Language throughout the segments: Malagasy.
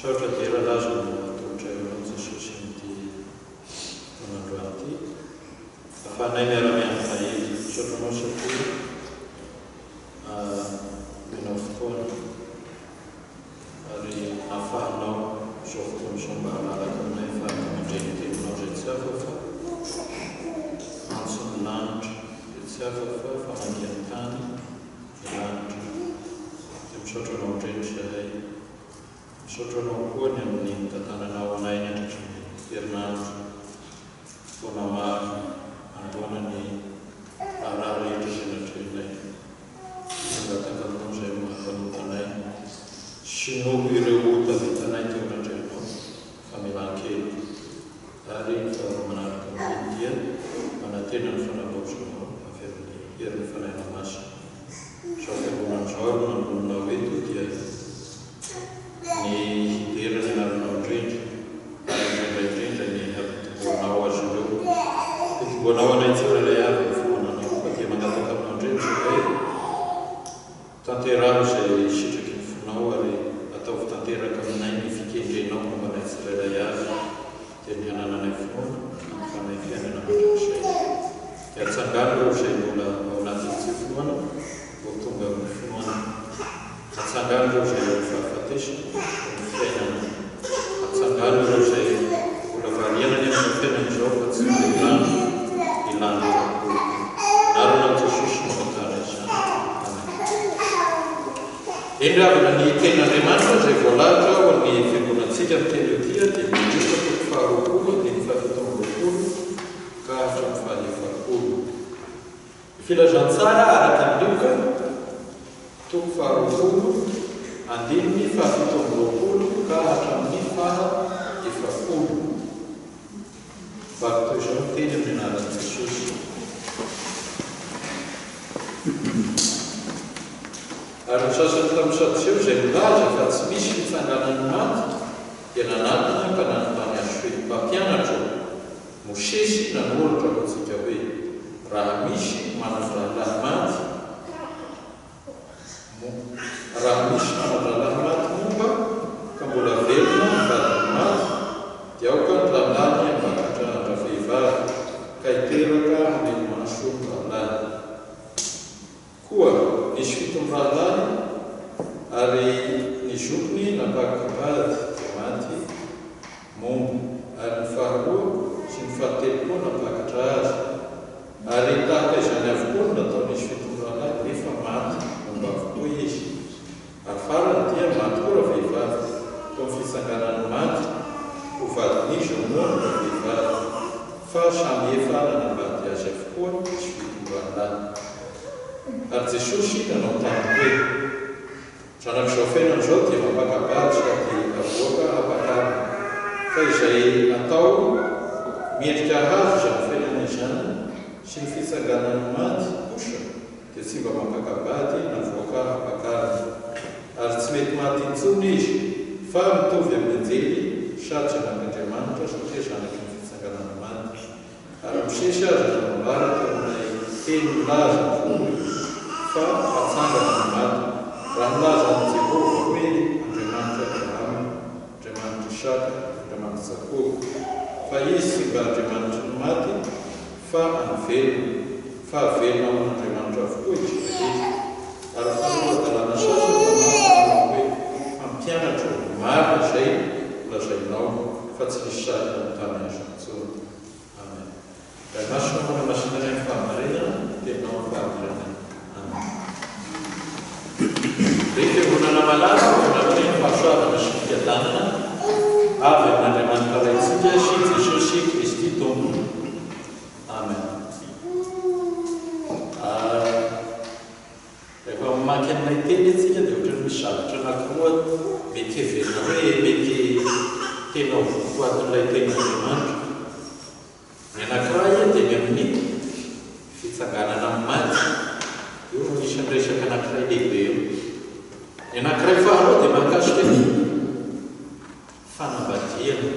Misaotra dera laza no atolotray ho anao Jesosy amin'ity fotoana androany ity. Afahanay miara-mianatra eto. Misaotra anao satria omenao fotoana ary afahanao izao fotoana izao mba halalaka aminay afahanay mandre ny teninao izay tsy hafa fa antson'ny lanitra, izay tsy hafa fa famangian'ny tany ny lanitra. Dia misaotra anao indrindra izahay. Misaotra anao koa ny amin'ny nitantananao anay nandritry ny herinandro, fotoana maro nanoloana ny raharaha rehetra izay natrehinay. Mangataka aminao izay maha mpanota anay sy noho ireo ota vitanay teo anatrehanao, famelan-keloka. Ary faharoa manaraka amin'iny dia manantena ny fanavaozanao avy amin'ny herin'ny Fanahinao Masina. Izao fiangonana izao ary no anononao eto dia ny hidera ny anaranao indrindra ary indrindra indrindra ny hampitomboanao azy ireo. Hampitomboanao anay tsirairay avy ny finoananao fa dia mangataka aminao indrindra izahay tanteraho izay sitraky ny fonao ary ataovy tanteraka aminay ny fikendrenao momba anay tsirairay avy dia ny hanananay finoana amin'ny fanahy fiainana mandrakizay. Dia atsangano ireo izay mbola ao anatin'ny tsy finoana ho tonga amin'ny finoana. Atsangano ireo izay eo amin'ny fahafatesana ho amin'ny fiainana. Atsangano ireo izay mbola variana ny amin'izao fiainana izao fa tsy mahilana ny lanitra akory. Anaranao Jesosy no angatahana izany. Amen. Eny ry havana, ny Tenin'Andriamanitra izay voalahatra ao amin'ny Fiangonantsika amin'ny teny io dia dia ny Lioka toko faharoapolo andininy fahafito amby roapolo ka hatramin'ny fahaefapolo. Ny Filazantsara araka an'i Lioka toko faharoapolo andininy fahafito amby roapolo ka hatramin'ny fahaefapolo. Vaky toy izao ny teny amin'ny anaran'i Jesosy. Ary ny sasany tamin'ny Sadoseo izay nilaza fa tsy misy fitsanganan'ny maty dia nanatona ka nanontany azy hoe, Mpampianatra ô, Mosesy nanoratra ho antsika hoe, Raha misy manan-drahalahy maty, Raha misy manan-drahalahy maty momba ka mbola velona ny vadiny maty, dia aoka ny rahalahiny hampakatra an-dravehivavy, ka hiteraka hamelo-maso ny rahalahiny. Koa nisy fito mirahalahy, ary ny zokiny nampaka-bady dia maty momba, ary ny faharoa sy ny fahatelo koa nampakatra azy. Ary tahaka izany avokoa no nataon'izy fitomirahalahy nefa maty momba avokoa izy. Ary farany dia maty koa ravehivavy, tao amin'ny fitsanganan'ny maty, ho vadin'iza moa no ravehivavy, fa samy efa nanambady azy avokoa izy fitomirahalahy. Ary Jesosy nanao taminy hoe. Zanak'izao fiainana izao dia mampaka-bady sady avoaka hampakarina. Fa izay atao mendrika hahazo izany fiainana izany sy ny fitsanganan'ny maty kosa dia tsy mba mampaka-bady navoaka hampakarina. Ary tsy mety maty intsony izy fa mitovy amin'ny anjely sady zanak'Andriamanitra satria zanaky ny fitsanganana maty. Ary Mosesy aza nanambara teo amin'ilay teny milaza ny voalohany fa hatsangana ny maty, raha nilaza an'i Jehovah hoe Andriamanitr'i Abrahama, Andriamanitr'i Isaka, Andriamanitr'i Jakoba. Fa Izy tsy mba Andriamanitry ny maty, fa an'ny velona, fa velona ho an'Andriamanitra avokoa izy rehetra. Ary ny mpanora-dalàna sasany nanatona nanao hoe, Mpampianatra ô, marina izay lazainao, fa tsy nisy sahy nanontany Azy intsony. Amen. Ray Masina ô manamasina anay amin'ny fahamarinana, ny teninao no fahamarinana. Amen. Ry Fiangonana malala, mirary ny fahasoavana sy ny fiadanana avy amin'Andriamanitra Raintsika sy Jesosy Kristy Tompo. Amen. Rehefa mamaky an'ilay teny isika dia ohatran'ny misy zavatra anankiroa mety heverina hoe mety tena ho votoatin'ilay tenin'Andriamanitra. Ny anankiray dia ny amin'ny fitsanganana amin'ny maty. Io no anisan'ny resaka anankiray lehibe eo. Ny anankiray faharoa dia mahakasika ny fanambadiana.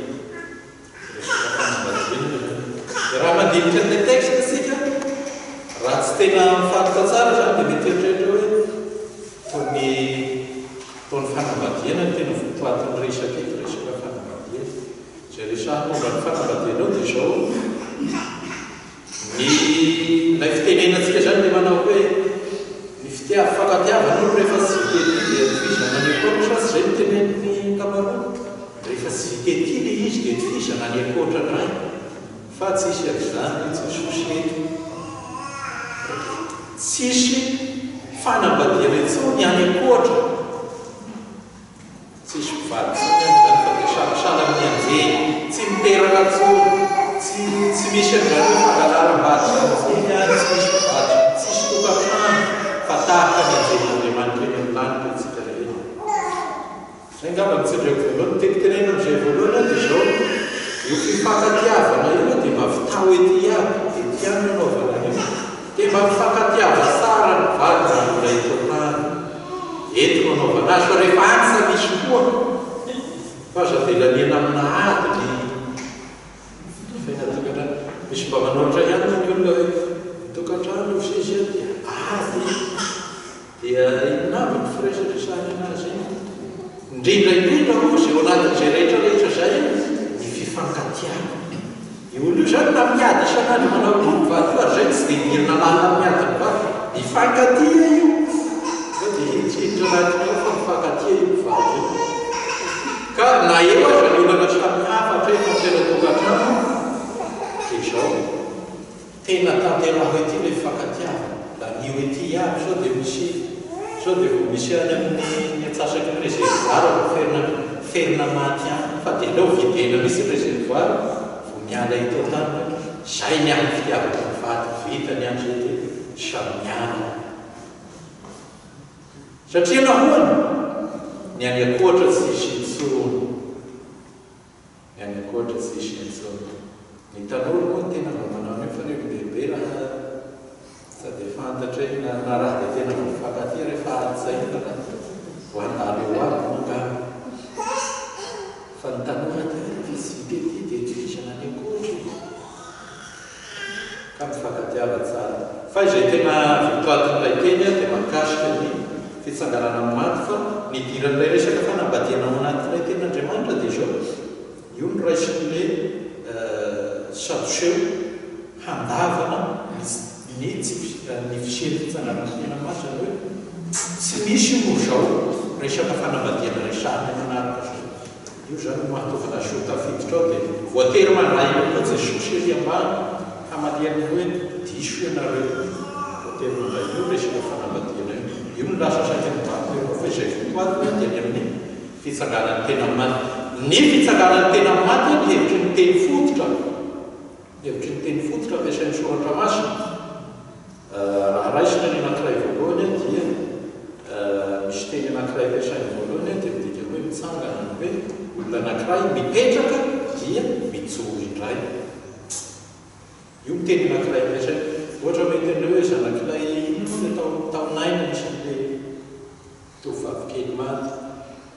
Resaka fanambadiana io zany. Dia raha mandinika an'ilay texte isika, raha tsy tena mifantoka tsara izany dia mety hieritreritra hoe toa ny toa ny fanambadiana no tena votoatin'ny resaka eto. resahina momba ny fanambadiana ao dia izao, ny ilay fitenenantsika izany dia manao hoe ny fitia fifankatiavana hono rehefa tsy vita ety dia tohizana any ankoatra, sa tsy izay no tenenin'ny ankamaroany? Rehefa tsy vita ety ilay izy dia tohizana any ankoatra indray. Fa tsisy an'izany Jesosy eto. Tsisy fanambadiana intsony any ankoatra. Tsisy mpivady intsony any izany fa dia samy sahala amin'ny anjely. Tsy miteraka intsony. Tsy tsy misy an'izany hoe fangalaram-bady izany intsony any. Tsy misy mpivady, tsisy tokantrano fa tahaka ny anjelin'Andriamanitra eny amin'ny lanitra isika rehetra. Izay angamba no tsindriako voalohany. Ny tiako tenenina amin'izay voalohany dia izao, io fifankatiavana io dia mba vitao ety aby, ety ihany no anaovana an'io. Dia mba mifankatiava tsara ny vady raha mbola eto an-tany. Eto no anaovana azy fa rehefa any sa misy koa. Fa aza avela miaina amina ady ny fiainan-tokantrano. Misy mba manohitra ihany moa ny olona hoe ny tokantrano hozy izy dia ady. Dia inona avy ny firesadresahana anazy iny? Indrindra indrindra moa izay ao anatin'izay rehetra rehetra izay ny fifankatiavana. Io olona io izany na miady isan'andro manao akory ny vady io ary izay tsy dia idirana lalina amin'ny ady ny vady. Mifankatia io. Sao dia hiditra anatiny ao fa mifankatia io mpivady io. Ka na eo aza ny olana samihafa atrehina amin'ny fiainan-tokantrano dia izao. Tena tanteraho ety ilay fifankatiavana, lanio ety iaby sao dia misy sao dia vao misy any amin'ny ny antsasaky ny reservoir vao ferina ferina maty any fa dia aleo videna mihitsy ny reservoir vao miala eto an-tany hoe zay ny ahy ny fitiavako ny vady vita ny ahy zay dia samy miala satria nahoana? Ny any ankoatra tsy hisy intsony. Ny any ankoatra tsy hisy intsony. Ny tanora moa tena mba manao an'io fa ny olon-dehibe raha tsy dia fantatra iny na na raha dia tena vao mifankatia rehefa ady zay iny raha vao handalo eo aby moa angamba. Fa ny tanora dia rehefa tsy vita ety dia tohizana any ankoatra e. Ka mifankatiava tsara. Fa izay tena votoatin'ilay teny dia mahakasika ny fitsanganana amin'ny maty fa ny idiran'ilay resaka fanambadiana ao anatin'ilay tenin'Andriamanitra dia izao, io no raisin'ilay Sadoseo handavana ny tsy ny fisian'ny fitsanganana tena maty izany hoe tsy misy io noho izao resaka fanambadiana resahina manaraka izao. Io izany no mahatonga azy ho tafiditra ao dia voatery mandray eo koa Jesosy ery ambany hamaliany hoe diso ianareo. Voatery mandray io resaka fanambadiana io. Io no lasa saika mivaky eo koa fa izay votoatiny dia ny amin'ny fitsanganan'ny tena maty. Ny fitsanganan'ny tena maty ny hevitry ny teny fototra, ny hevitry ny teny fototra ampiasain'ny soratra masina. Raha raisina ny anankiray voalohany dia misy teny anankiray ampiasainy voalohany dia midika hoe mitsangana ny hoe olona anankiray mipetraka dia mijoro indray. Io ny teny anankiray ampiasainy. Ohatra mety an'ilay hoe zanak'ilay inona moa ilay tao tao Naina misy an'ilay Tovovavy kely maty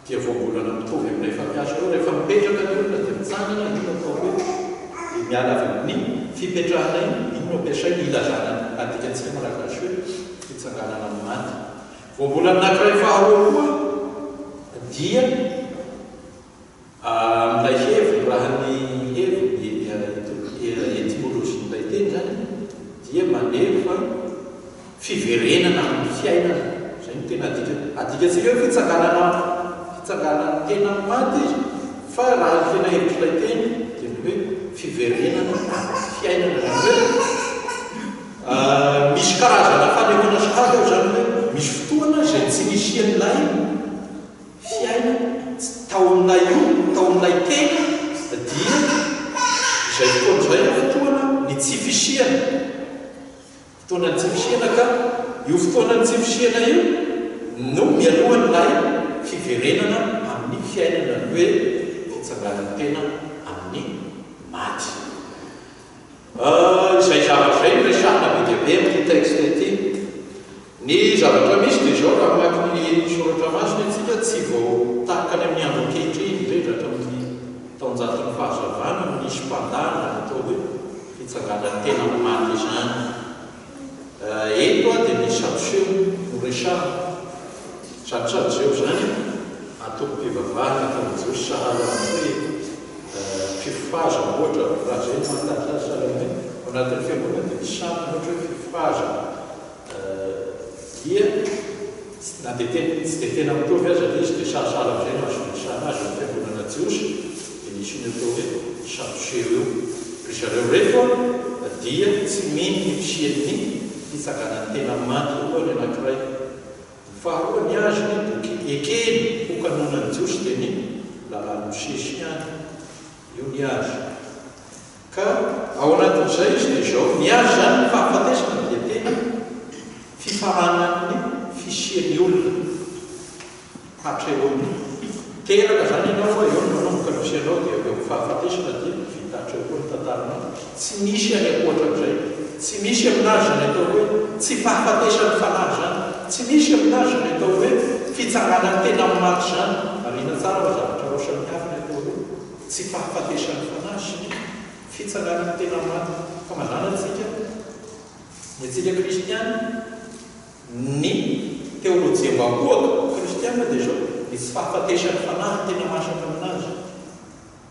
dia voambolana mitovy amin'ilay fampiasa hoe rehefa mipetraka ny olona dia mitsangana, io no atao hoe dia miala avy amin'ny fipetrahana iny, iny no ampiasaina hilazana ny adikantsika malagasy hoe fitsanganana amin'ny maty. Voambolana anankiray faharoa koa dia. Amin'ilay heviny, raha ny heviny, etymologie-n'ilay teny izany dia maneho fa fiverenana amin'ny fiainana. Izay no tena adikany. Adikantsika hoe fitsanganana, fitsanganan'ny tena amin'ny maty izy, fa raha ny tena hevitr'ilay teny dia ny hoe fiverenana amin'ny fiainana. Izany hoe misy karazana fanehoana sahady ao izany hoe misy fotoana izay tsy nisian'ilay Fiainana tsy tao amin'ilay io, tao amin'ilay tena dia izay fotoana izay no fotoana ny tsy fisiana. Fotoanan'ny tsy fisiana ka io fotoanan'ny tsy fisiana io no mialohan'ilay fiverenana amin'ny fiainana ny hoe fitsanganan'ny tena amin'ny maty. Izay zavatra izay no resahina be dia be amin'ity texte ity. Ny zavatra misy dia izao, raha mamaky ny Soratra Masina isika, tsy vao tahaka ny amin'ny andro ankehitriny, indrindra hatramin'ny taonjaton'ny fahazavana no nisy mpandala ny atao hoe fitsanganan'ny tena amin'ny maty izany. Eto dia ny Sadoseo no resahina. Izany Sadoseo izany, antokom-pivavahana tamin'ny Jiosy sahala amin'ny hoe Mpifohaza. ohatra, raha izay no manontany azy sahala amin'ny hoe ao anatin'ny fiangonana dia misy sampona ohatra hoe fifohazana dia na dia tena tsy dia tena mitovy aza ilay izy dia sahasahala amin'izay no azo iresahana azy eo amin'ny fiangonana jiosy dia misy ny atao hoe sadoseo io. Ry zareo ireto dia tsy mino ny fisian'ny fitsanganan'ny tena maty io koa ny anankiray. Ny faharoa ny azy ny boky ekeny ho kanonan'ny Jiosy dia ny Lalàn'i Mosesy ihany. Io ny azy. Ka ao anatin'izay izy dia izao, ny azy izany ny fahafatesana dia tena fifaranan'ny fisian'ny olona. Hatreo amin'ny teraka izany ianao fa eo no manomboka ny fisianao dia avy eo amin'ny fahafatesana dia vita hatreo koa ny tantaranao. Tsy misy any ankoatran'izay. Tsy misy aminazy izany atao hoe tsy fahafatesan'ny fanahy izany. Tsy misy aminazy izany atao hoe fitsanganan'ny tena amin'ny maty izany. Marihina tsara fa zavatra roa samihafa ny atao hoe tsy fahafatesan'ny fanahy sy ny fitsanganan'ny tena amin'ny maty. Fa mazàna antsika, ny antsika kristiana, Ny teolojiam-bahoaka kristiana dia izao, ny tsy fahafatesan'ny fanahy no tena masaka aminazy.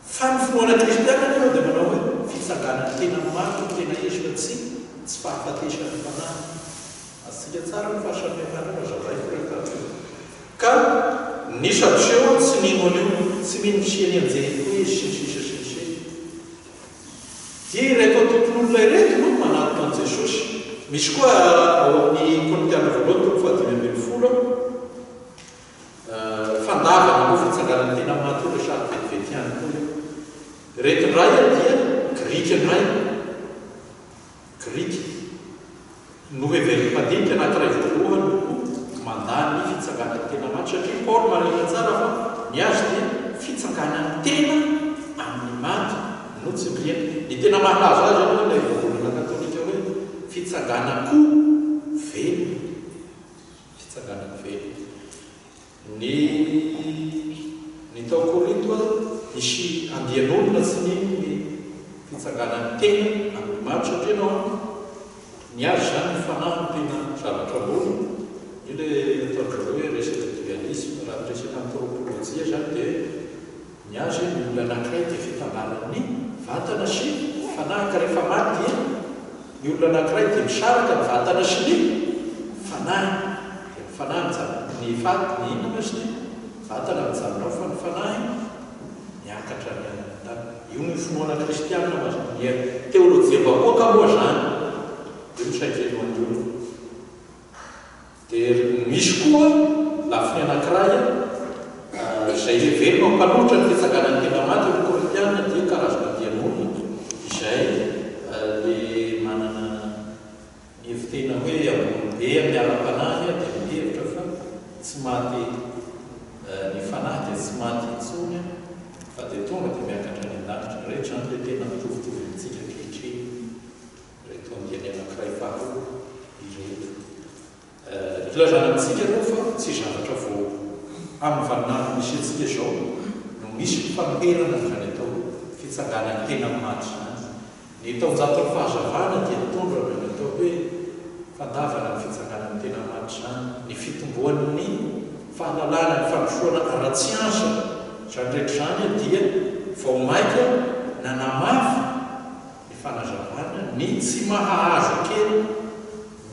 Fa ny finoana kristiana anefa dia manao hoe fitsanganan'ny tena maty no tena izy fa tsy tsy fahafatesan'ny fanahy. Azontsika tsara ny fahasamihafana io, hazavaiko rehefa avy eo. Ka ny sadoseo tsy mino an'io, tsy mino fisian'ny anjely koa izy sy ny sisa sy ny sisa. Dia ireto antokon'olona ireto no manatona an'i Jesosy. Misy koa ao amin'ny Korintiana voalohany toko fahadimy ambin'ny folo, fandavana io fitsanganan'ny tena maty io resahako vetivety ihany koa io. Ireto indray dia Grika indray. Grika. Noheverin'ny mpandinika anankiray voalohany ho mandà ny fitsanganan'ny tena maty, satria Paoly marihina tsara fa ny azy dia fitsanganan'ny tena amin'ny maty no tsindriana. Ny tena mahalaza azy aloha ilay voambolana katolika hoe fitsanganan-ko velona. Fitsanganan-ko velona. Ny ny tao Korinto aza, nisy andian'olona tsy nino ny fitsanganan'ny tena amin'ny maty satria ianao an, ny azy izany ny fanahy no tena zavatra ambony, io ilay ataon-dry zareo hoe resaka dualisme, raha ny resaka anthropolojia izany dia ny azy ny olona anankiray dia fitambaran'ny vatana sy fanahy ka rehefa maty dia ny olona anankiray dia misaraka ny vatana sy ny fanahy dia ny fanahy mijanona ny faty ny inona moa izy ity vatana mijanona ao fa ny fanahy miakatra any an-danitra io no finoana kristianina mazava ny teolojiam-bahoaka moa izany io no saika inoan'ny olona. Dia misy koa lafiny anankiray izay heverina ho mpanohitra ny fitsanganan'ny tena maty eo amin'ny Korintiana dia karazana andian'olona izay le manana ny hevi-tena hoe ambony be amin'ny ara-panahy dia mihevitra fa tsy maty ny fanahy dia tsy maty intsony fa dia tonga dia miakatra any an-danitra. Ireto izany ilay tena mitovitovy amintsika ankehitriny. Ireto andiany anankiray faharoa ireto. Ilazana amintsika aloha fa tsy zavatra vao amin'ny vaninandro misy antsika izao no misy ny fanoherana an'izany atao hoe fitsanganan'ny tena amin'ny maty izany. Ny taonjaton'ny fahazavana dia nitondra an'izany atao hoe fandavana ny fitsanganan'ny tena maty izany, ny fitomboan'ny fahalalana, ny fandrosoana ara-tsiansa, izany rehetra izany dia vao mainka nanamafy ny fanazavana ny tsy maha azo ekena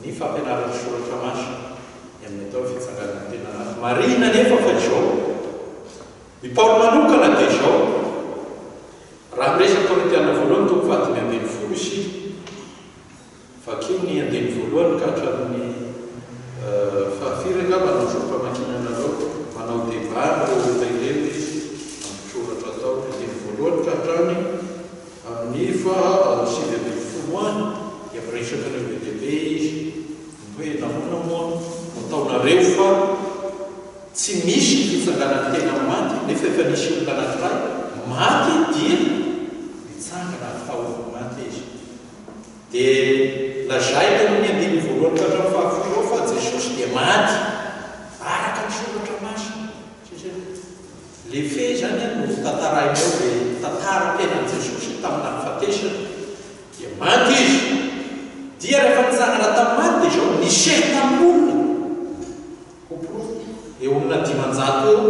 ny fampianaran'ny Soratra Masina ny amin'ny atao hoe fitsanganan'ny tena anaty. Marihina anefa fa izao, i Paoly manokana dia izao, raha miresaka Korintiana voalohany toko fahadimy ambin'ny folo isika, Vakio ny andininy voalohany ka hatramin'ny fahafiry angamba no zom-pamakiana anareo. Manao débat ireo olona ireo izy amin'ny soratra ataony. Andininy voalohany ka hatrany amin'ny faha 19 any dia miresaka an'io be dia be izy. Ny hoe nahoana moa no ataonareo fa tsy misy ny fitsanganan'ny tena maty nefa efa nisy olona anankiray maty dia nitsangana avy tao amin'ny maty izy. Dia lazaina eo amin'ny andininy voalohany ka hatramin'ny fahafolo eo fa Jesosy dia maty araka ny Soratra Masina. Satria le fe izany no tantaraina eo, le tantaram-piainan'i Jesosy tamin'ny nahafatesany. Dia maty Izy. Dia rehefa nitsangana tamin'ny maty dia izao, niseho tamin'olona. Ho porofo, eo amina 500 eo,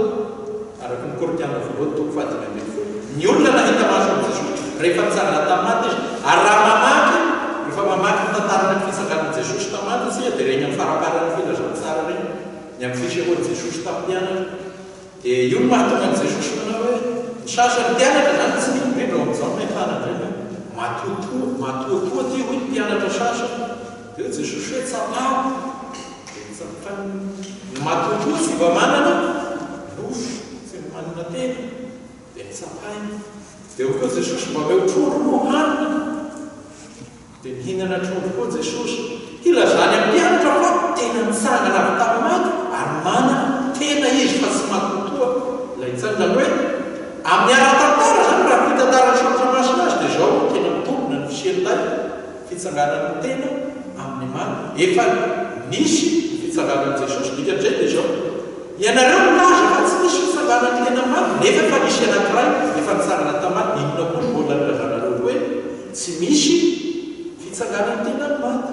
araka ny Korintiana voalohany toko fahadimy ambin'ny folo, ny olona nahita maso an'i Jesoa. Rehefa nitsangana tamin'ny maty Izy. Ary raha mamaky, rehefa mamaky ny tantaran'ny fitsanganan'i Jesosy tamin'ny maty isika, dia ireny amin'ny faramparan'ny filazantsara ireny, ny amin'ny fisehoan'i Jesosy tamin'ny mpianatra. Dia io no mahatonga an'i Jesosy manao hoe, ny sasany mpianatra izany tsy mino, indrindra ao amin'i Jaona ahitana an'izay hoe, matoatoa, matoatoa ity hoy ny mpianatra sasany. Dia hoy Jesosy hoe, tsapaho. Dia nitsapany ny matoatoa tsy mba manana nofo, tsy mba manana tena. Dia notsapainy. Dia hoy koa Jesosy, Mba omeo trondro moa hohanina. Dia nihinana trondro koa Jesosy. Hilazany amin'ny mpianatra fa tena nitsangana avy tamin'ny maty ary manana tena Izy fa tsy matoatoa ilay nitsangana. Izany hoe, amin'ny ara-tantara izany, raha ny fitantaran'ny Soratra Masina azy dia izao no tena mitombina ny fisian'ilay fitsanganan'ny tena amin'ny maty. Efa nisy ny fitsanganan'i Jesosy. Dikan'izay dia izao. Ianareo milaza fa tsy misy fitsanganan'ny tena maty, nefa efa nisy anankiray efa nitsangana tamin'ny maty, inona koa no mbola nilazanareo hoe tsy misy fitsanganan'ny tena maty?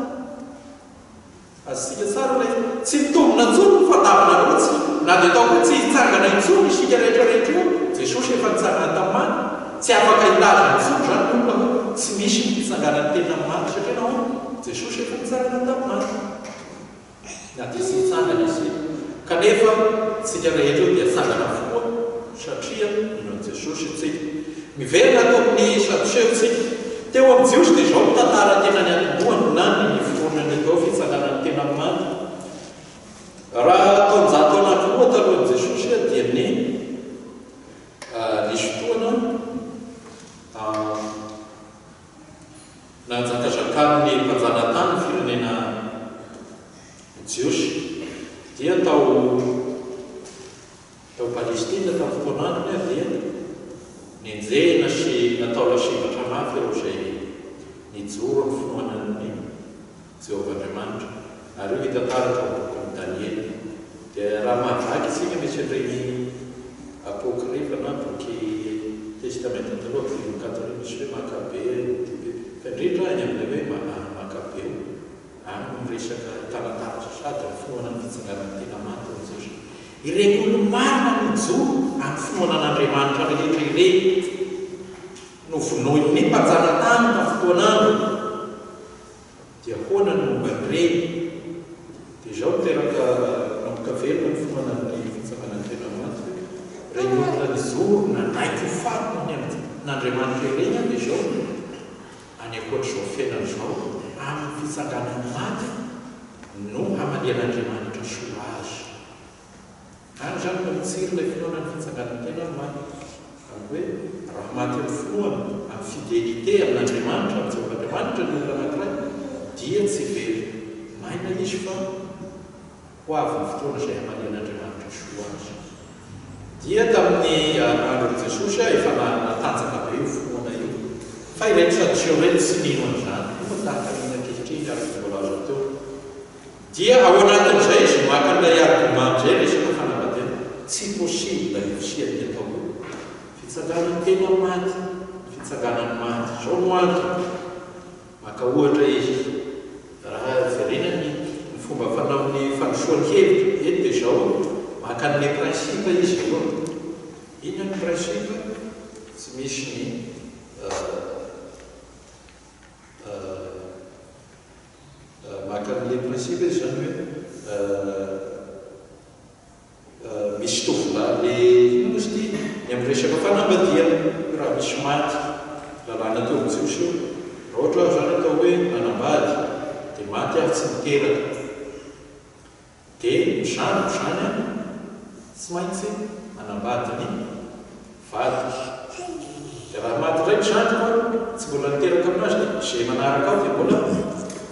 Azontsika tsara ilay izy. Tsy mitombina intsony ny fandavanareo tsy, na dia atao hoe tsy hitsangana intsony isika rehetra rehetra io, Jesosy efa nitsangana tamin'ny maty, tsy afaka hilaza intsony izany ny olona hoe tsy misy ny fitsanganan'ny tena maty, satria nahoana? Jesosy efa nitsangana tamin'ny maty. Na dia tsy hitsangana isika, kanefa isika rehetra eo dia tsangana avokoa satria mino an'i Jesosy isika. Miverina ato amin'ny Sadoseo isika. Teo amin'ny Jiosy dia izao ny tantara tena niantombohany na ny niforonan'ny atao hoe fitsanganan'ny tena amin'ny maty. Raha taonjato anankiroa talohan'i Jesosy dia ny nisy fotoana Nanjakazakan'ny mpanjanatany ny firenena jiosy dia tao tao Palestina tamin'ny fotoan'androny dia nenjehina sy natao lasibatra mafy ireo izay nijoro amin'ny finoana an'i Jehovah Andriamanitra, ary io hita taratra ao amin'ny bokin'i Daniela. Dia raha mahavaky isika misy an'ireny apokrifa na boky Testamenta Taloha ampidirin'ny Katolika misy hoe Makabe, Motibebe, fa indrindra any amin'ilay hoe Makabeo, any no miresaka ahitana taratra sady ny finoana ny fitsanganan'ny tena maty hoy Jesosy. Ireny olo-marina nijoro amin'ny finoana an'Andriamanitra rehetra ireny no vonoin'ny mpanjanatany tamin'ny fotoan'androny. Dia ahoana ny momba ny reny? Dia izao niteraka nanomboka velona ny finoana ny fitsanganan-tena maty hoe ireny olona nijoro nanaiky ho faty noho ny amin'Andriamanitra ireny dia izao any ankoatr'izao fiainana izao amin'ny fitsanganan'ny maty no hamalian'Andriamanitra soa azy. Any izany no mitsiry ilay finoana ny fitsanganan-tena ary maty. Izany hoe, raha maty amin'ny finoana, amin'ny fidélité amin'Andriamanitra, amin'i Jehovah Andriamanitra ny olona anankiray, dia tsy very maina izy fa ho avy ny fotoana izay hamalian'Andriamanitra soa azy. Dia tamin'ny andron'i Jesosy efa natanjaka be io finoana io. Fa ireto Sadoseo ireto tsy nino an'izany. Io no tahaka ny ankehitriny araka ny voalaza teo. Dia ao anatin'izay izy maka an'ilay argument amin'izay resaka fanambadiana, tsy possible ny fisian'ny atao hoe fitsanganan'ny tena maty, ny fitsanganan'ny maty. Izao no antony, maka ohatra izy, raha jerena ny ny fomba fanaon'ny fandrosoany hevitra eto dia izao, maka an'ilay principe izy aloha. Inona ny principe? Tsy misy ny Maka an'ilay principe izy izany hoe misy tovolahy le inona moa izy ity? Ny amin'ny resaka fanambadiana, raha misy maty, lalàna teo amin'ny jiosy io, raha ohatra aho izany atao hoe nanambady dia maty aho tsy niteraka, Dia ny zandriko izany an, tsy maintsy manambady ny vadiko. Dia raha maty indray ny zandriko an, tsy mbola niteraka aminazy dia izay manaraka ao dia mbola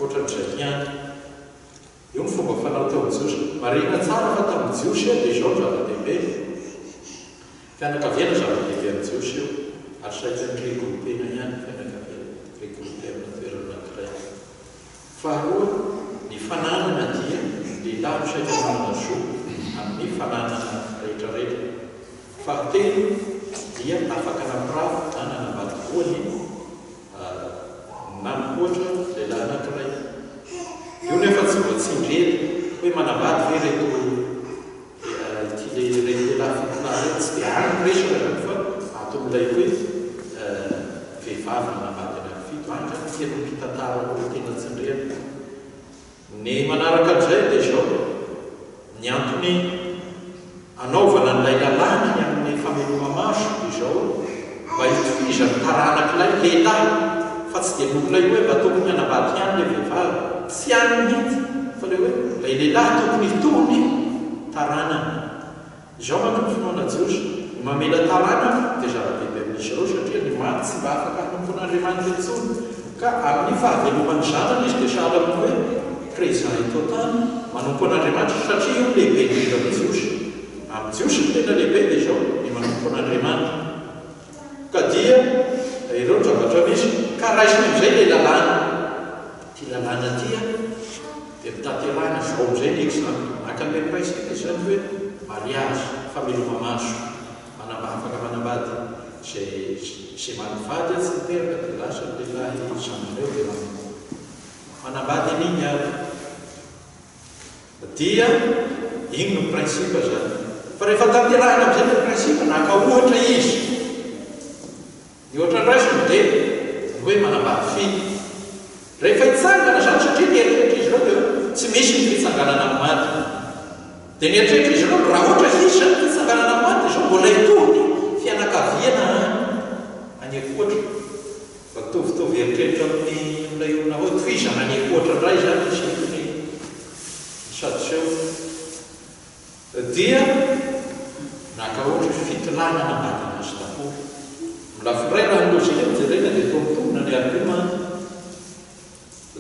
ohatran'izay ihany. Io ny fomba fanao teo amin'ny Jiosy. Marihina tsara fa tamin'ny Jiosy dia izao no zava-dehibe, fianakaviana zava-dehibe amin'ny Jiosy io, ary saika ni-regrouper-na ihany ny fianakaviana, regrouper amina toerana anankiray. Faharoa, ny fananana dia ny lehilahy no saika manana zo amin'ny fananana rehetrarehetra. Fahatelo, dia afaka nampirafy na nanambady roa ny na mihoatra lehilahy anankiray. Io nefa tsy voatsindry eto hoe manambady ve ireto ity ireto lehilahy fitolahy ireto, tsy dia any ny resaka izany fa ato amin'ilay hoe vehivavy. tian'ny tantara ho tiana tsindriana. Ny manaraka an'izay dia izao, ny antony anaovana an'ilay lalàna ny amin'ny fameloma-maso dia izao, mba hitohizan'ny taranak'ilay lehilahy, fa tsy dia noho ilay hoe mba tokony hanambady ihany ilay vehivavy, tsy any mihitsy, fa ilay hoe ilay lehilahy tokony hitohy ny taranany. Izao manko ny finoana jiosy, ny mamela taranaka dia zava-dehibe amin'izy ireo satria ny maty tsy mba afaka hanompo an'Andriamanitra intsony, ka amin'ny fahaveloman'ny zanany izy dia sahala amin'ny hoe présent eto an-tany manompo an'Andriamanitra satria io no lehibe indrindra amin'ny jiosy. Amin'ny jiosy ny tena lehibe dia izao, ny manompo an'Andriamanitra. Ka dia ireo ny zavatra misy, ka raisiny amin'izay ilay lalàna. Ity lalàna ity an, dia notanterahina izao amin'izay ny exemple. Maka an'ilay principe izany hoe mariage, fameloma-maso, manamba afaka manambady, izay izay maty vady an tsy niteraka dia lasa ny lehilahy zanany eo dia manambady an'iny ary. Dia iny no principe zany. Fa rehefa tanterahina amin'izay ilay principe, naka ohatra izy. Ny ohatra noraisiny dia ny hoe manambady fito. Rehefa hitsangana izany, satria ny eritreritr'izy ireo dia hoe tsy misy ny fitsanganana amin'ny maty. Dia ny eritreritr'izy ireo, raha ohatra hisy izany ny fitsanganana amin'ny maty dia izao mbola hitohy ny fianakaviana any ankoatra. Mitovitovy eritreritra amin'ny ilay olona hoe tohizana any ankoatra indray izany izy io ny sadoseo dia naka ohatra hoe fitolahy nanambadina azy daholo. Amin'ny lafiny iray raha ny lojika no jerena dia toa mitombina ny argument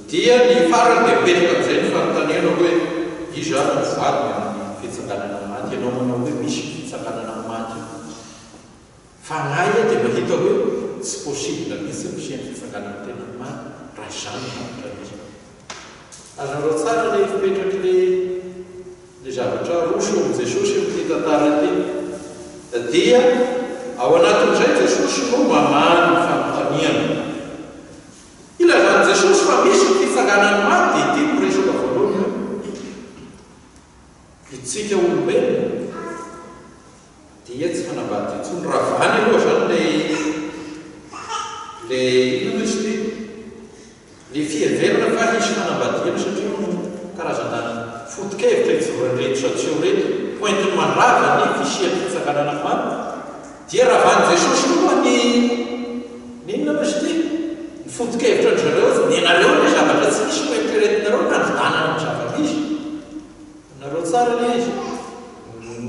dia ny farany dia mipetraka amin'izay ny fanontaniana hoe iza ary no vadiny amin'ny fitsanganana amin'ny maty ianao manao hoe misy fitsanganana amin'ny maty io. Fa ny ahy dia mahita hoe tsy possible mihitsy ny fisian'ny fitsanganan'ny tena maty raha izany no zavatra misy. Azonareo tsara ilay fipetrak'ilay ilay zavatra aroso eo amin'i Jesosy eo amin'ity tantara ity. Dia ao anatin'izay Jesosy no mamaly ny fanontaniana. Ilazan'i Jesosy fa misy ny fitsanganan'ny maty dia ity no resaka voalohany hoe itsika olombelona Dia tsy hanambady intsony. Ravany aloha zany le le inona moa izy ity? Le fiheverana fa hisy fanambadiana satria hono karazana foto-kevitra ijoroan'ireto sadoseo ireto ho entiny mandrava ny fisian'ny fitsanganana amin'ny maty. Dia ravan'i Jesosy koa ny ny inona moa izy ity? Ny foto-kevitra an-dry zareo, ny anareo anie zavatra tsy misy no eritreretinareo nandrodanana ny zava-misy. Nareo tsara le izy.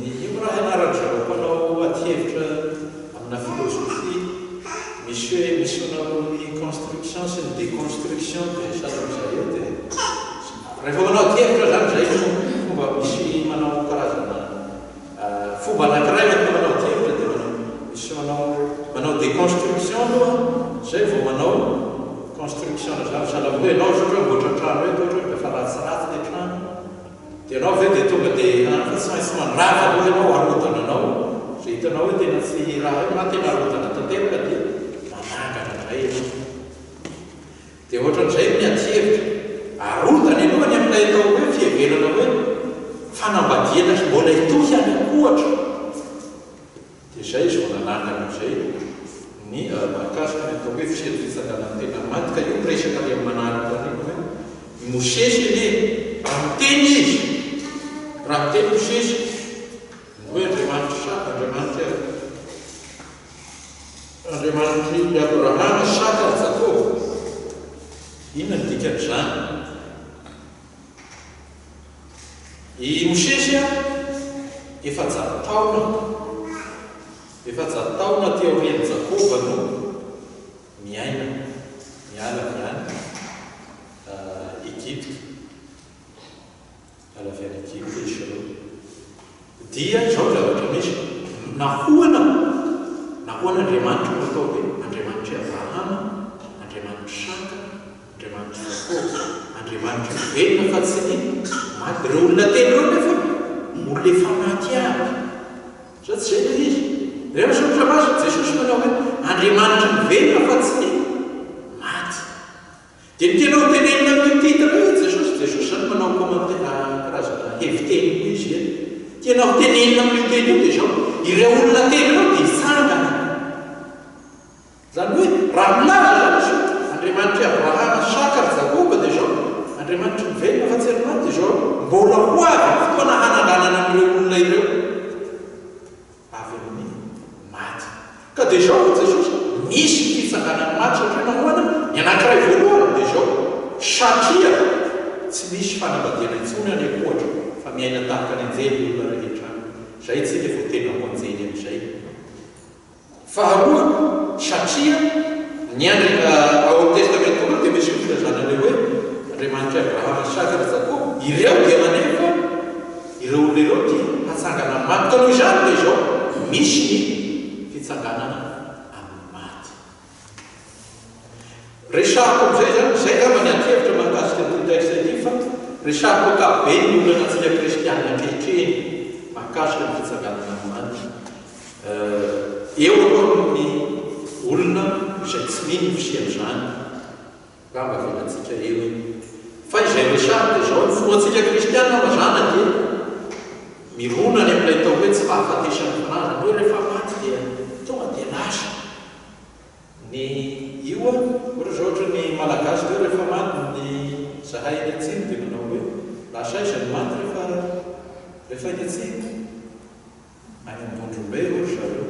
Ny io raha ianaran-dry zareo mpanao adihevitra amina filozofia misy hoe misy manao ny construction sy ny deconstruction dia sahala amin'izay eo dia rehefa manao adihevitra zany zay no fomba misy manao karazana fomba anankiray rehefa manao adihevitra dia manao misy manao manao deconstruction aloha zay vao manao construction na zany sahala amin'ny hoe ianao zao ohatra hoe hamboatra trano eto ohatra hoe mba efa ratsiratsy le trano Dia ianao ve dia tonga dia any fa tsy maintsy mandrava aloha ianao arodana anao izay hitanao hoe tena tsy raha io na tena arodana tanteraka dia manangana indray ianao. Dia ohatran'izay ny adihevitra. Arodana ianao any amin'ilay atao hoe fiheverana hoe fanambadiana mbola hitohy any ankoatra. Dia izay izy vao nanangana amin'izay ny mahakasika ny atao hoe fisian'ny fitsanganan'ny tena maty, ka io miresaka ilay manaraka an'iny hoe i Mosesy anie raha miteny izy, raha miteny Mosesy ny hoe Andriamanitr'i Sa, Andriamanitr'i Andriamanitr'i Abrahama, Isaka ary Jakoba, inona ny dikan'izany? I Mosesy 400 taona, 400 taona aty aorian'i Jakoba no niaina, niala avy any Egypta. Niala avy any Egypta izy ireo. Dia izao ny zavatra misy, nahoana, nahoana Andriamanitra no atao hoe Andriamanitr'i Abrahama, Andriamanitr'i Isaka, Andriamanitr'i Jakoba, Andriamanitry ny velona fa tsy ny maty. Ireo olona telo ireo nefa olona efa maty aby. Sa tsy izay ilay izy? Rehefa soratra masina, Jesosy manao hoe Andriamanitry ny velona fa tsy ny maty. Dia ny tianao hotenenina amin'io titre io i Jesosy, Jesosy izany manao commentaire karazana heviteny koa izy eto. Tianao hotenenina amin'io teny io dia izao, ireo olona telo ireo dia hitsangana. Izany hoe, raha milaza izany izy hoe, Andriamanitr'i Abrahama, Isaka. Andriamanitry ny velona fa tsy ny maty dia izao, mbola ho avy ny fotoana hananganana an'ireo olona ireo avy amin'ny maty. Ka dia izao hoy Jesosy, misy ny fitsanganan'ny maty satria nahoana? Ny anankiray voalohany dia izao, satria tsy misy fanambadiana intsony any ankoatra fa miaina tahaka ny anjely ny olona rehetra any. Izay tsika vao tena ho anjely amin'izay. Faharoa, satria ny Andri ao amin'ny Testamenta Taloha dia misy ny filazana ilay hoe Andriamanitr'i Abrahama, Isaka ary Jakoba, ireo dia maneho fa ireo olona ireo dia hatsangana amin'ny maty. Ka noho izany dia izao, misy ny fitsanganana amin'ny maty. Resahako amin'izay izany, izay angamba ny adihevitra mahakasika an'ity texte ity fa resahako ankapobeny ny olana antsika kristianina ankehitriny mahakasika ny fitsanganana amin'ny maty. Eo aloha ny olona izay tsy mino ny fisian'izany, angamba avelantsika eo iny. Fa izay resahako dia izao, ny finoantsika kristianina mazàna dia mirona any amin'ilay atao hoe tsy fahafatesan'ny fanahy, izany hoe rehefa maty dia tonga dia lasa. Ny io a, ohatra zao ohatra ny malagasy teo rehefa maty ny zahay any atsimo dia manao hoe lasa aiza ny maty rehefa rehefa any atsimo? Any Ambondrombe hoy ry zareo.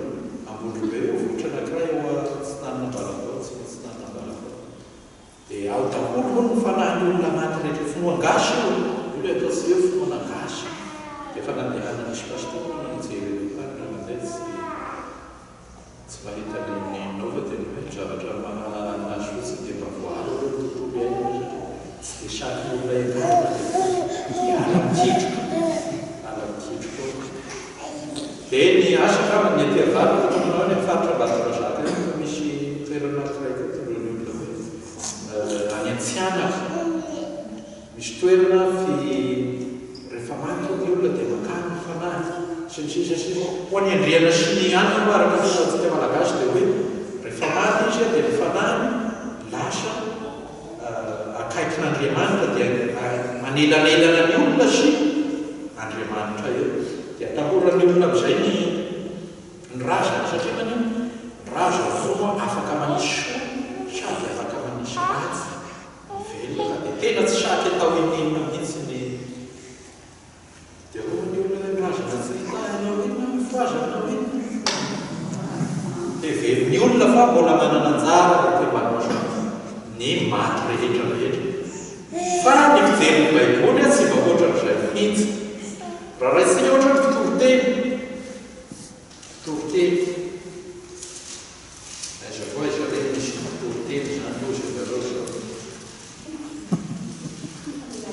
Ambondrombe io vohitra anankiray eo atsinanan'Ambalavao, atsimo atsinanan'Ambalavao. Dia ao daholo hono ny fanahin'ny olona maty rehetra. Finoan-gasy io e! Io ilay ataontsika hoe finoana gasy. Dia efa nandehana nisy pasitera hono nijery an'io tany raha mandeha tsy Tsy mahita ny nenao fa tena hoe zavatra maha azy fotsiny dia mba voaaro aloha ny tontolo iainana satria tsy dia sahy olona hiakarina dia ala mikitroka, ala mikitroka ao. Dia ny asa angamba ny aty avaratra ohatra manao any amin'ny faritra Ambatondrazaka iny fa misy toerana anankiray koa tondroin'ny olona hoe any Antsihanaka. Misy toerana fi rehefa maty ny olona dia mankany ny fanahy sy ny sisa sy ny Ho an'i Andriana sy ny anona moa araka ny finoantsika malagasy dia hoe rehefa maty izy dia ny fanahiny lasa akaikin'Andriamanitra dia manelanelana ny olona sy Andriamanitra eo dia atahoran'ny olona amin'izay ny ny razana satria maninona? Ny razana hono afaka manisy soa sady afaka manisy ratsy. Velona ka dia tena tsy saky atao inon'inona mihitsy ny dia hoy ny olona hoe razana tsy hita hanao inona mifohaza hanao inona heverin'ny olona fa mbola manana anjara ety ambany masoandro ny maty rehetra rehetra fa ny fijery ny baiboly tsy mba ohatran'izay mihitsy raha raisina ohatra ny mpitoriteny mpitoriteny Aiza ho aiza re misy mpitoriteny izany hozy ianareo zao?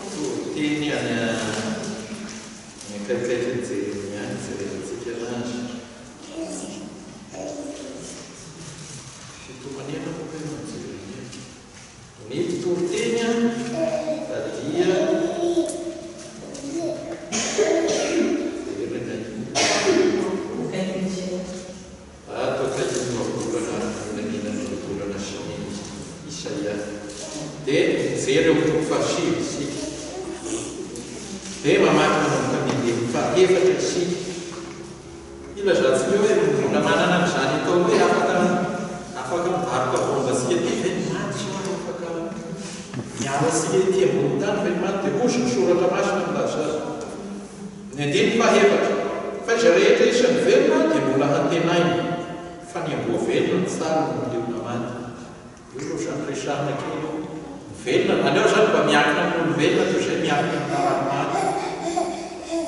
Mpitoriteny any any akaikaikin'i Jeremia any jerevantsika anazy. Fitomaniana moa ve no an'i Jeremia? Ny mpitoriteny dia jerena indray. Ato akaikin'ny ohabolana nomenina ny ohabolana sy ny Isaia. Dia mijery eo amin'ny toko fahasivy isika. Dia mamaky manomboka ny andininy fahaefatra isika. Ilazantsika hoe mbola manana an'izany atao hoe afaka afaka midaroka bomba antsika ety ve ny maty sa afaka miaro antsika ety ambonin'ny tany ve ny maty? Dia hozy ny soratra masina milaza azy. Ny andininy fahefatra, Fa izay rehetra isan'ny velona dia mbola hantenaina, fa ny amboa velona no tsara noho ny liona maty. Io aloha izany resahina kely io. Ny velona, aleo izany mba miankina amin'ny olombelona toy izay miankina amina rano maty.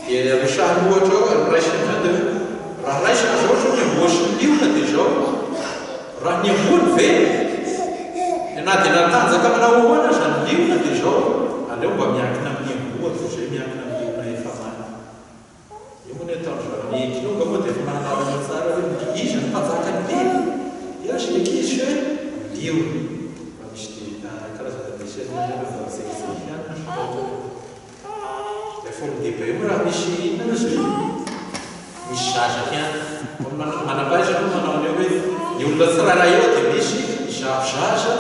Dia resahina ohatra ao, ary raisina amin'izany dia hoe, raha raisina izao ohatra ny amboa sy ny liona dia izao, raha ny amboa no velona, dia na dia natanjaka manao ahoana aza ny liona dia izao, aleo mba miankina amin'ny amboa toy izay miankina amin'ny liona efa maty. Io moa ny ataon-dry zareo. Ny kilonga moa dia efa mahalala tsara hoe iza no mpanjakan'ny biby. Dia aza ny ankizy hoe liona. Mba misy dia karazana dessin animé mba mijerijery ihany ny fitaovana. Rehefa olon-dehibe moa raha misy inona izy io? Misy zaza ihany. Manam-pahaizana moa manao an'io hoe ny olona tsirairay eo dia misy izaho zaza,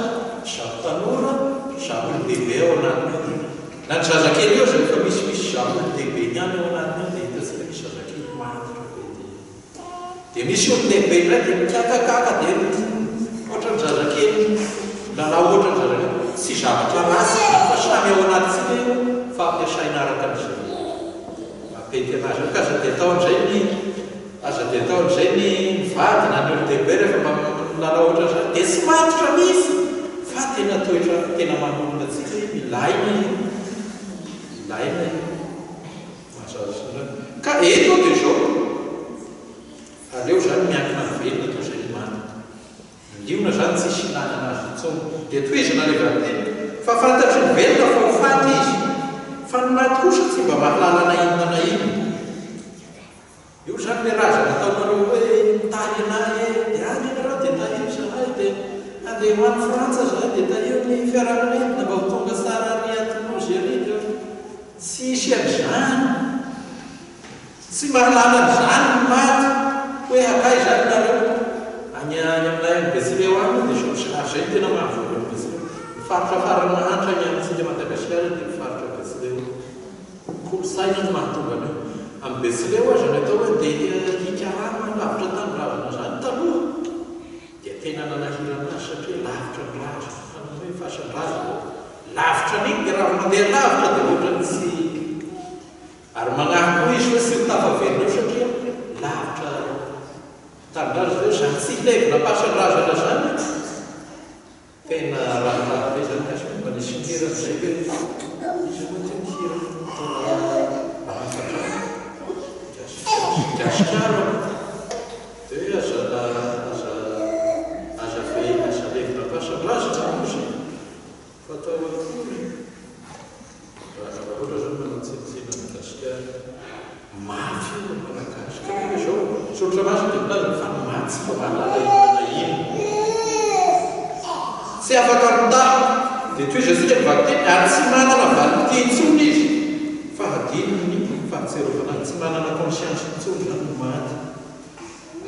izaho tanora, izaho olon-dehibe ao anatiny ao. Na ny zazakely eo aza efa misy misy izaho olon-dehibe ihany ao anatiny ao dia hitantsika misy zazakely matotra be dia. Dia misy olon-dehibe indray dia mikakakaka dia ohatran'ny zazakely, milalao ohatran'ny zazakely. Tsy zavatra ratsy izany fa samy ao anatintsika. Mampety anazy io ka aza dia atao an'izay ny aza dia atao an'izay ny mivady na ny olon-dehibe rehefa mba milalao ohatran'izany dia tsy matotra mihitsy fa tena toetra tena manolona antsika io, ilaina io, ilaina io. Mahazatra Ka eto dia izao, aleo izany miankina amin'ny velona toy izay ny maty. Ny liona izany tsisy ilana azy intsony. Dia tohizana ilay valinteny, fa fantatry ny velona fa ho faty izy, fa ny maty kosa tsy mba mahalala na inona na inona. Io izany ilay razana ataonareo hoe mitahy anay e, dia any ianareo dia tahio izahay, dia handeha ho any Frantsa izahay dia tahio ny fiaramanidina mba ho tonga tsara ary à Toulouse ery dia tsy hisy an'izany. Tsy mahalala an'izany ny maty hoe hankaiza ary nareo? Any any aminay any Betsileo any moa dia izao ary izay no tena mahavoa an'i Betsileo. Ny faritra farany mahantra any amintsika Madagasikara dia ny faritra Betsileo. Kolontsaina no mahatonga an'io. Amin'ny Betsileo aza ny atao hoe ndeha hikarama lavitra tanindrazana izany taloha dia tena nanahirana azy satria lavitra ny razana. Fanao hoe fasan-drazana. Lavitra an'iny dia raha vao mandeha lavitra dia ohatran'ny tsy Ary manahy koa izy hoe tsy ho tafaverina eo satria lavitra tanindrazana hoe zany tsy hilevina am-pasan-drazana zany e! Tena ravoravo be zany ka mba nisy mihira an'izay ve? Iza moa ity mihira tena mahafatra ahy? Gasikara dia hoe aza aza aza ve aza levona am-pasan-drazana hozy Fa atao akory raha ohatra zao manao tsinontsinona an'i Gasikara, mafy io ny Malagasy, kanefa izao soratra masina dia milaza fa ny maty tsy mba mahalala inona na inona, tsy afaka mitaha, dia tohizantsika ny vakiteny, ary tsy manana valim-pitia intsony izy fa hadinony ny fahatsiarovana azy, tsy manana conscience intsony izany ny maty.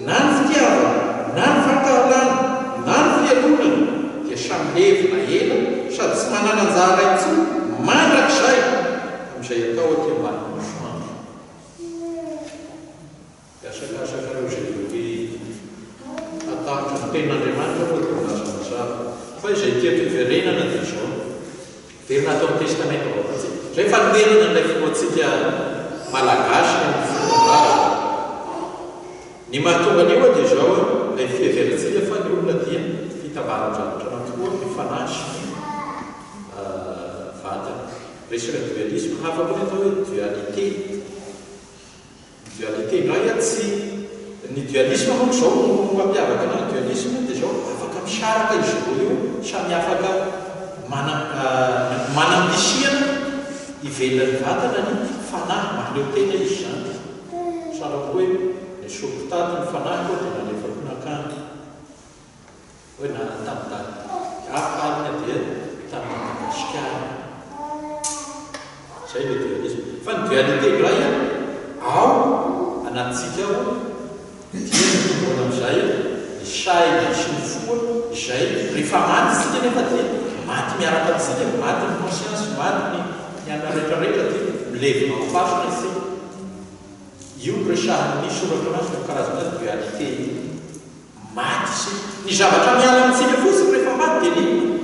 Na ny fitiavana, na ny fankahalana, na ny fialonana dia samy levona ela sady tsy manana anjara intsony mandrakizay amin'izay atao aty ambany masoandro. Mihazakazakareo izay voky hatahotra ny tenin'Andriamanitra moa dia milaza mazava fa izay tiako hiverenana dia izao, Velona ato amin'ny Testamenta Vaovao tsika. Izay fanonerana an'ilay finoantsika Malagasy ny amin'ny finoan-drazana. Ny mahatonga an'io dia izao, ilay fiheverantsika fa ny olona dia fitambaran-javatra anankiroa, ny fanahy sy ny vatana. Resaka dualisme, hafa koa ny atao hoe dualité. Ny dualité indray an tsy, ny dualisme manko izao no mampiavaka anah, ny dualisme dia izao afaka misaraka izy roa io samy afaka manam manam-pisiana ivelan'ny vatana ny fanahy, mahaleo tena izy izany, sahala amin'ny hoe nesoriko tato ny fanahiko dia nalefako nankany. Hoe na tamin'ny daty hafa alina dia tany Madagasikara. Izay ilay dualisme. Fa ny dualité indray an, ao anatintsika ao dia mitombona amin'izay ny saina sy ny fo izay rehefa maty isika nefa dia maty miaraka amintsika, maty ny conscience, maty ny ny anona rehetra rehetra dia milevina ao am-pasana isika. Io no resahan'ny soratra masina io karazana dualité io. Maty isika. Ny zavatra miala amintsika fotsiny rehefa maty dia ny inona?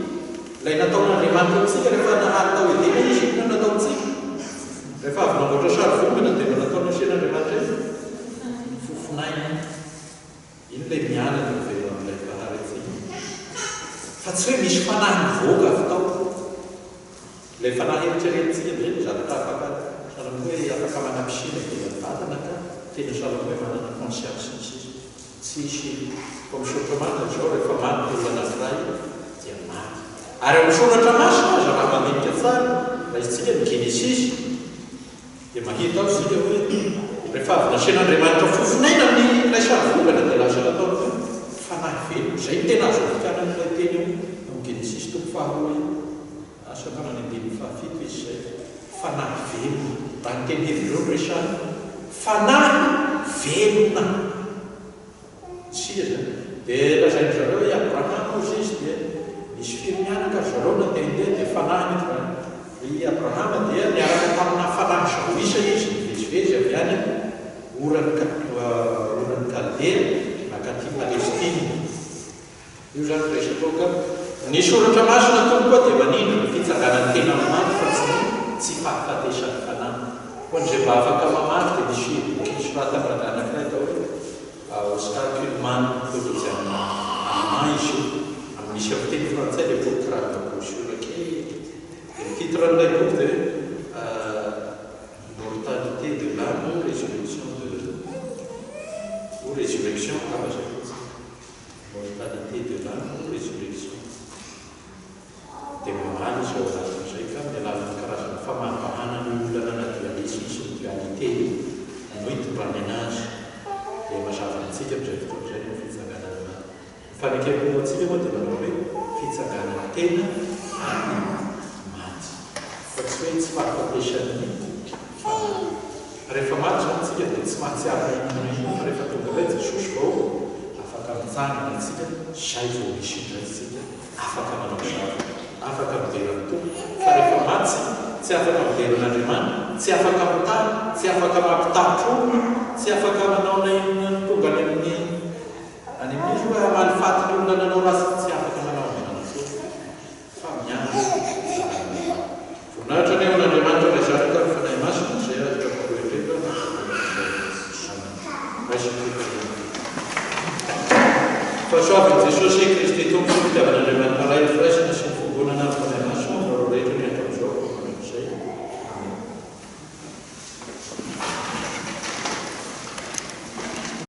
Ilay nataon'Andriamanitra amintsika rehefa nahary tao Edena Izy, inona no natao amintsika? Rehefa avy namboatra sary vongana dia mba nataony nasian'Andriamanitra inona? Fofon'aina. Iny ilay miala dia miverina amin'ilay Mpahary antsika. Fa tsy hoe misy fanahy mivoaka avy tao. Ilay fanahy eritreretintsika amin'izay no zavatra afaka sahala amin'ny hoe afaka manam-pisiana ivelan'ny vatana ka tena sahala amin'ny hoe manana conscience sy ny sisa. Tsy hisy Koa amin'ny soratra masina izao rehefa maty ny olona anankiray dia maty. Ary ao amin'ny soratra masina aza raha mandinika tsara, raisintsika ny Genesisy dia mahita ao isika hoe rehefa avy nasian'Andriamanitra fofon'aina ny ilay sarivongana dia lasa nataony hoe fanahy velona. Izay no tena azo adikana an'ilay teny ao amin'ny Genesisy toko faharoa io. Asa angamba ny andininy fahafito izy izay. Fanahy velona. Raha ny teny hebreo no resahina, fanahy velona. Tsia izany. Dia lazain-dry zareo hoe i Abrahama hozy izy dia nisy firy mianaka ry zareo nandehandeha dia fanahy niditra. I Abrahama dia niaraka tamina fanahy zao isa izy nivezivezy avy any Oran'ny Oran'ny Kaldea nankaty Palestina. Io izany resaka io ka. Ny soratra masina tompoko dia manindry ny fitsanganan'ny tena amin'ny maty fa tsy ny tsy fahafatesan'ny fanahy. Ho an'izay mba afaka mamaky dia misy boky nosoratan'ny rangahy anankiray atao hoe Oscar Cullmann, teolojiana allemand izy io. Misy amin'ny teny frantsay ilay boky karazana brochure kely. Dia ny titre an'ilay boky dia hoe Mortalité de l'âme ou résurrection de ou résurrection angamba izay fotsiny. Mortalité de l'âme ou résurrection. Dia mamaly izy ao anatin'izay ka amin'ny alalan'ny karazana famahambahana ny olana na dualisme sy ny dualité io no itondrany anazy. Dia mazava amintsika amin'izay fotoana izay ny amin'ny fitsanganan'ny maty. Ny fanekem-pinoantsika moa dia manao hoe fitsanganan'ny tena amin'ny maty. Fa tsy hoe tsy fahafatesan'ny fanahy. Rehefa maty izany isika dia tsy mahatsiaro na inona na inona fa rehefa tonga indray Jesosy vao afaka mitsangana isika, izay vao misy indray isika afaka manao zavatra, afaka midera ny Tompo. Fa rehefa maty isika, tsy afaka midera an'Andriamanitra, tsy afaka mitahy, tsy afaka mampitahy trondro, tsy afaka manao na inona.